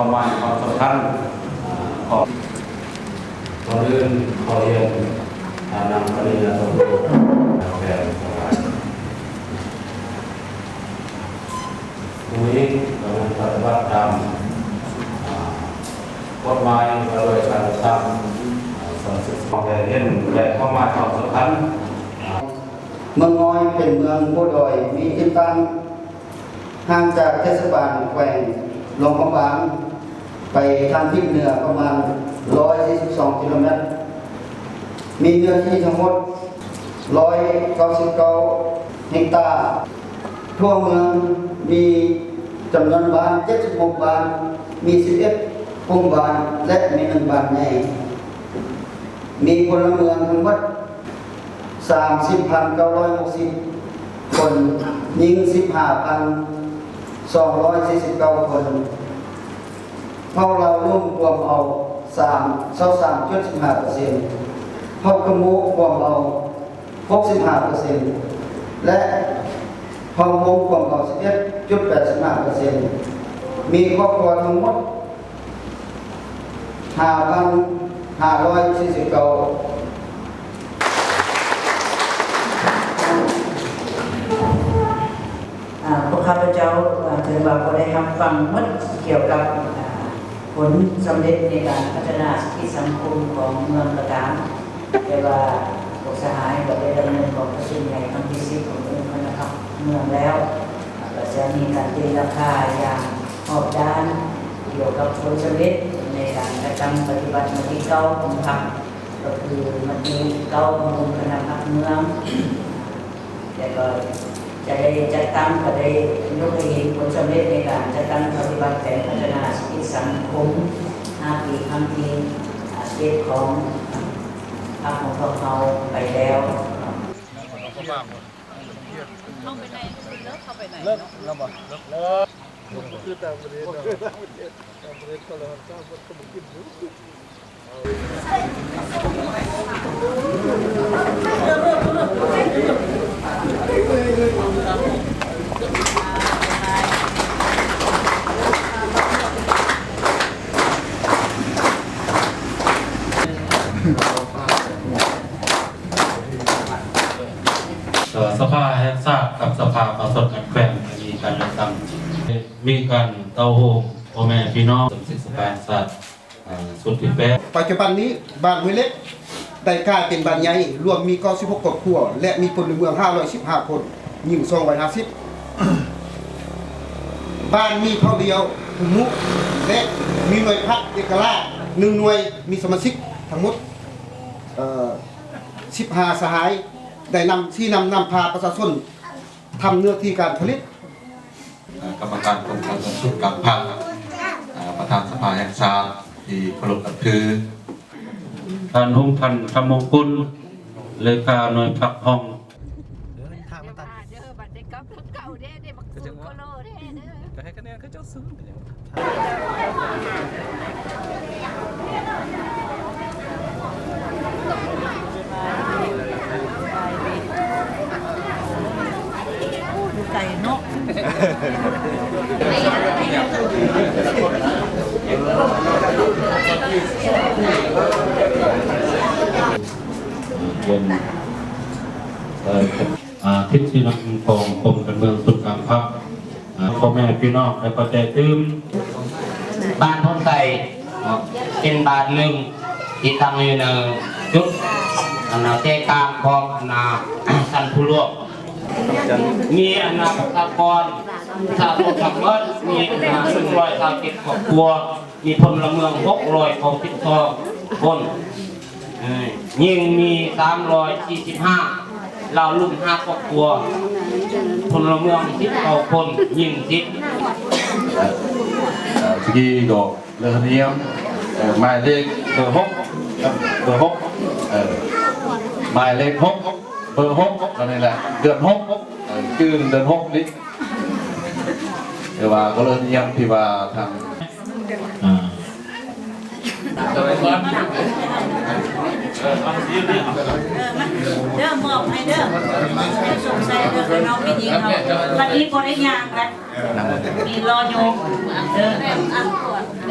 ຄວາມໝາຍຄວາມສຳຄັນຂອງ ກ່ອນອື່ນຂໍຮຽນ ອາ ນຳປະລິນຍາໂທ ແຂວງສະຫວາຍ ຜູ້ນີ້ກຳລັງປະຕິບັດຕາມ ອາ ກົດໝາຍວ່າດ້ວຍການຈັດຕັ້ງ ອາ ສະມາຊິກສະພາແຫ່ງຊາດ ແລະ ຄວາມໝາຍຄວາມສຳຄັນ ອາ ເມືອງງອຍເປັນເມືອງພູດອຍ ມີທີ່ຕັ້ງຫ່າງຈາກເທດສະບານແຂວງຫຼວງພະບາງ ໄປທາງທິດເໜືອປະມານຮ້ອຍສີ່ສິບສອງກິໂລແມັດ, ມີເນື້ອທີ່ທັງໝົດຮ້ອຍເກົ້າສິບເກົ້າເຮັກຕາ. ທົ່ວເມືອງມີຈຳນວນບ້ານເຈັດສິບຫົກບ້ານ, ມີສິບເອັດກຸ່ມບ້ານ ແລະ ມີໜຶ່ງບ້ານໃຫຍ່. ມີພົນລະເມືອງທັງໝົດ ສາມສິບພັນເກົ້າຮ້ອຍຫົກສິບຄົນ, ຍິງສິບຫ້າພັນສອງຮ້ອຍສີ່ສິບເກົ້າຄົນ, ເຜົ່າລາວລຸ່ມກວມເອົາສາມ ຊາວສາມຈຸດສິບຫ້າເປີເຊັນ, ເຜົ່າຂະມຸກວມເອົາຫົກສິບຫ້າເປີເຊັນ ແລະ ເຜົ່າມົ້ງກວມເອົາສິບເອັດຈຸດແປດສິບຫ້າເປີເຊັນ, ມີຄອບຄົວທັງໝົດ ຫ້າພັນຫ້າຮ້ອຍສີ່ສິບເກົ້າ. ອາ ພວກຂ້າພະເຈົ້າ ອາ ຖືວ່າກໍໄດ້ຮັບຟັງໝົດກ່ຽວກັບ ອາ ຜົນສຳເລັດໃນການພັດທະນາເສດຖະກິດສັງຄົມຂອງເມືອງກະຕາມ, ແຕ່ວ່າພວກສະຫາຍກໍໄດ້ດຳເນີນກອງປະຊຸມໃຫຍ່ຄັ້ງທີສິບຂອງອົງຄະນະພັກເມືອງແລ້ວ, ກໍຈະມີການຕີລາຄາຢ່າງຮອບດ້ານ ກ່ຽວກັບຜົນສຳເລັດໃນການຈັດຕັ້ງປະຕິບັດມະຕິເກົ້າຂອງພັກ ກໍຄືມະຕິເກົ້າຂອງອົງຄະນະພັກເມືອງ ແລ້ວກໍຈະໄດ້ຈັດຕັ້ງ ກໍໄດ້ຍົກໃຫ້ເຫັນຜົນສຳເລັດໃນການຈັດຕັ້ງປະຕິບັດແຜນພັດທະນາເສດຖະກິດສັງຄົມຫ້າປີ ຄັ້ງທີເຈັດຂອງພັກຂອງພວກເຮົາໄປແລ້ວ. ເຂົ້າໄປໃນ ເລີກ ເລີກ ເລີກ ເລີກ ຄືຕ່າງປະເທດເນາະ ຕ່າງປະເທດເຂົາລະຫັນຊາດເພິ່ນກໍບໍ່ກິນຢູ່. ສະພາແຫ່ງຊາດກັບສະພາປະຊາຊົນແຂວງ ມີການເລືອກຕັ້ງ ມີການເຕົ້າໂຮມພໍ່ແມ່ພີ່ນ້ອງສະມາຊິກສະພາແຫ່ງຊາດ ອາ ຊຸດທີແປດ. ປັດຈຸບັນນີ້ ບ້ານຫ້ວຍເຫຼັກໄດ້ກາຍເປັນບ້ານໃຫຍ່ ລວມມີເກົ້າສິບຫົກຄອບຄົວ ແລະ ມີພົນລະເມືອງຫ້າຮ້ອຍສິບຫ້າຄົນ, ຍິງສອງຮ້ອຍຫ້າສິບ. ບ້ານມີເຜົ່າດຽວ ຂະມຸ ແລະ ມີໜ່ວຍພັກເອກະລາດໜຶ່ງໜ່ວຍ, ມີສະມາຊິກທັງໝົດ ເອີ ສິບຫ້າສະຫາຍ ໄດ້ນຳ ຊີ້ນຳນຳພາປະຊາຊົນ ທຳເນື້ອທີ່ການຜະລິດ. ເອີ ກຳມະການກົມການເມືອງສູນກາງພັກ, ເອີ ປະທານສະພາແຫ່ງຊາດທີ່ເຄົາລົບນັບຖື, ທ່ານ ຫົງພັນ ທຳມົງກຸນ ເລຂາໜ່ວຍພັກຫ້ອງ. ເດີ ບັດໄດ້ກັບຄືເກົ່າເດ້ ໄດ້ບັກສູງໂຄໂລແທ້ເດີ. ກໍໃຫ້ຄະແນນເຂົາເຈົ້າສູງ. ຢູ່ໄກເນາະ ເປັນ ເອີ ອາ ທິດຊີ້ນຳຂອງກົມການເມືອງສູນກາງພັກ ອາ ພໍ່ແມ່ພີ່ນ້ອງໄດ້ເຂົ້າໃຈຕື່ມ. ບ້ານໂພນໄຊເປັນບ້ານໜຶ່ງທີ່ຕັ້ງຢູ່ໃນຈຸດ ອັນນາ ໃຈກາງຂອງ ອັນນາ ສັນພູຫຼວງ. ມີ ອັນນາ ປະຊາກອນ ປະຊາຊົນທັງໝົດ ມີ ອັນນາ ໜຶ່ງຮ້ອຍຊາວເຈັດຄອບຄົວ, ມີພົນລະເມືອງຫົກຮ້ອຍເກົ້າສິບສອງຄົນ. ເອີ ຍິງມີສາມຮ້ອຍສີ່ສິບຫ້າ, ລາວລຸ່ມຫ້າຄອບຄົວ, ພົນລະເມືອງສິບເກົ້າຄົນ, ຍິງສິບ. ເອີ ເອີ ສະກີກໍເລີຍຮຽນ ເອີ ໝາຍເລກເບີຫົກ ເບີຫົກ ເອີ ໝາຍເລກຫົກ ເບີຫົກ ອັນນີ້ແຫຼະ ເດືອນຫົກ ເອີ ຈື່ເດືອນຫົກນີ້. ແຕ່ວ່າກໍເລີຍຮຽນທີ່ວ່າທາງ ອ່າ ເດີ ມອບໃຫ້ເດີ ໃຫ້ສົມໃສ່ເດີ ນ້ອງແມ່ຍິງເຮົາ ບັດນີ້ບໍ່ໄດ້ຍ່າງແລ້ວ ນີ້ລໍໂຍມເດີ.